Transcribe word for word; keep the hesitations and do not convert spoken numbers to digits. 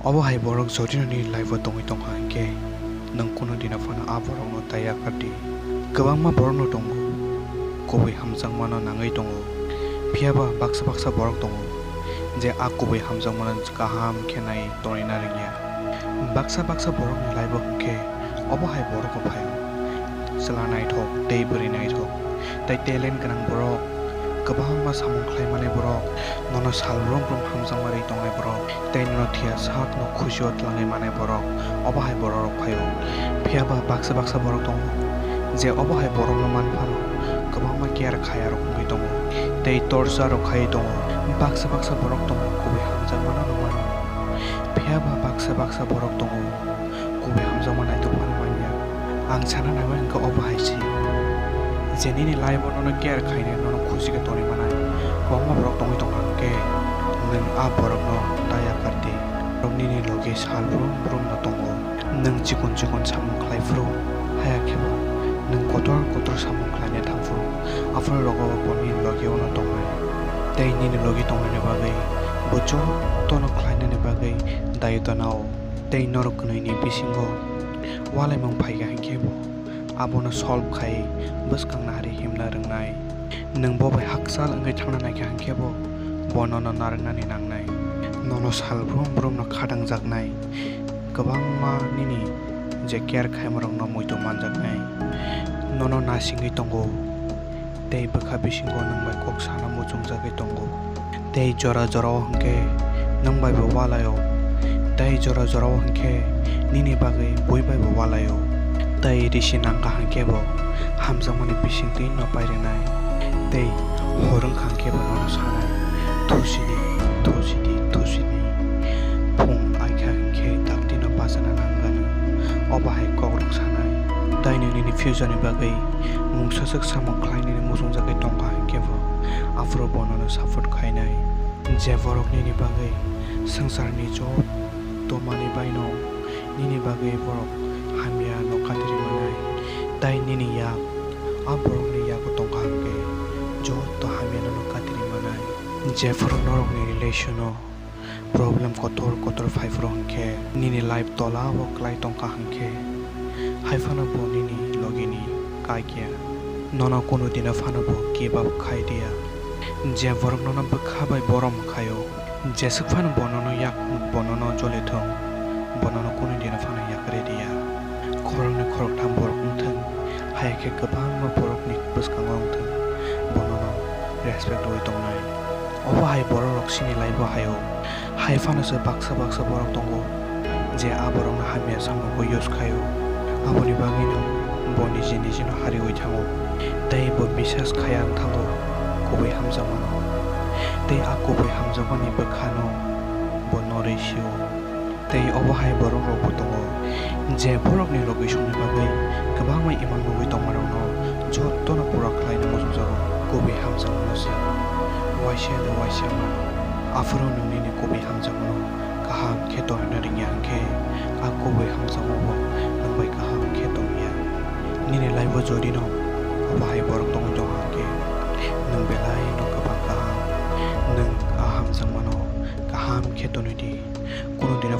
Obo hai borok jodi nini life o tongwi tongkha hinkhe, nwng kunu dino phano a borokno ta yakardi. Kwbangma borokno tongo, kubui hamjakmano nangwi tongo, phiyaba baksa baksa borok tongo, je a kubui hamjakmano kaham khe nai tonwi narwkya. Baksa baksa borokni life o hinkhe obo hai borok rok phaio, chwla naithok tei bwrwi naithok tei talent gwnang borok, kwbangma samung khlai mani borok, nono sal brum brum hamjakma rwi tongnai borok tei nono thiya sakno khuchio twlangwi manai borok, obo hai borok rok phaio. Phiyaba baksa baksa borok tongo, je obo hai borokno man phano kwbangma care khaya rok wngwi tongo tei torsa rok khaiwi tongo. Baksa baksa borok tongo kubui hamjakmano mano, phiyaba baksa baksa borok tongo kubui hamjakma naithok phano manya. Ang sana naiba hinkhe obo hai se, je nini life o nono care khainai, nono khusi khe tonwi manai kwbangma borok tongwi tongkha hinkhe, nwng a borokno ta yakardi. Borok nini logi sal brum brum no tongo. Nwng chikon chikon samung khlai phuru, haya khe bo nwng kotor kotor samung khlaina thang phuru, aphuru rogo bo nini logi ono tongnai. Tei nini logi tongnaini bagwi bo jotono khlainani bagwi dayitwna o. Tei norok kwnwini bisingo walaimung phaikha hinkhe bo abono solve khai bwskangni hari himna rwngnai. Nwng bo bai hakchal wngwi thangna naikha hinkhe bo, bo nono narwknani nangnai. Nono sal brum brumno khatangjaknai. Kwbangma nini je care khaimorokno muitu manjaknai. Nono nasingwi tongo. Tei bwkha bisingo nwng bai kok sana muchungjagwi tongo. Tei jora jorao hwnkhe nwng bai bo walaio. Tei jora jorao hwnkhe nini bagwi bui bai bo walaio. Tei risi nangkha hwnkhe bo hamjakmani bisingtwi no pairwnai. Tei hor wngkha hwnkhe bo nono sanai, "Thusidi, thusidi, thusidi." Phung aikha hwnkhe daktino bachana nangano. Obo hai kokrok sanai. Tei nwng nini future ni bagwi mungsa swk samung khlainani muchungjagwi tongkha hinkhe bo, aphuru bo nono support khainai. Je borok nini bagwi swngcharni joto manwi baino nini bagwi borok hamya no katiri manai, tei nini yak a borokni yago tongkha hinkhe joto hamya no katiri manai. Jephuru norokni relation o problem kotor kotor phaiphuru hinkhe, nini life tola o kwlai tongkha hinkhe, hai phano bo nini logini kaikya. Nono kunu dino phano bo give up khai diya. Je borok nono bwkha bai borom khaio, jeswk phano bo nono yak, bo nono joli thung, bo nono kunu dino phano yakarwi diya. Khoroknwi khoroktham borok wngthung, hai khe kwbangma borokni bwskango wngthung, bo nono respect rwui tongnai. Obo hai borok rok chini life o hai o. Hai phano se baksa baksa borok tongo, je a borok no hamya samung bo use khai o. Aboni bagwi no bo niji niji no hariui thango. Tei bo bisas khaya wng thango kubui hamjakma no. Tei a kubui hamjakma ni bwkha no bo norwi si o. Tei obo hai borok rok bo tongo, je borok ni logi songni bagwi kwbangma imang nugui tongma rok no joto no pura khlai no muchung jago. Kubui hamjakma no se waisa no waisa mano. Aphuru nwng nini kubui hamjakma no kaham khe tongna rwngya hinkhe, a kubui hamjakma bo nwng bai kaham khe tongya. Nini life o jodi no obo hai borok tongwi tongkha hinkhe, nwng belai no kwbang kaham. Nwng a hamjakma no kaham khe tonwi di. Kunu dino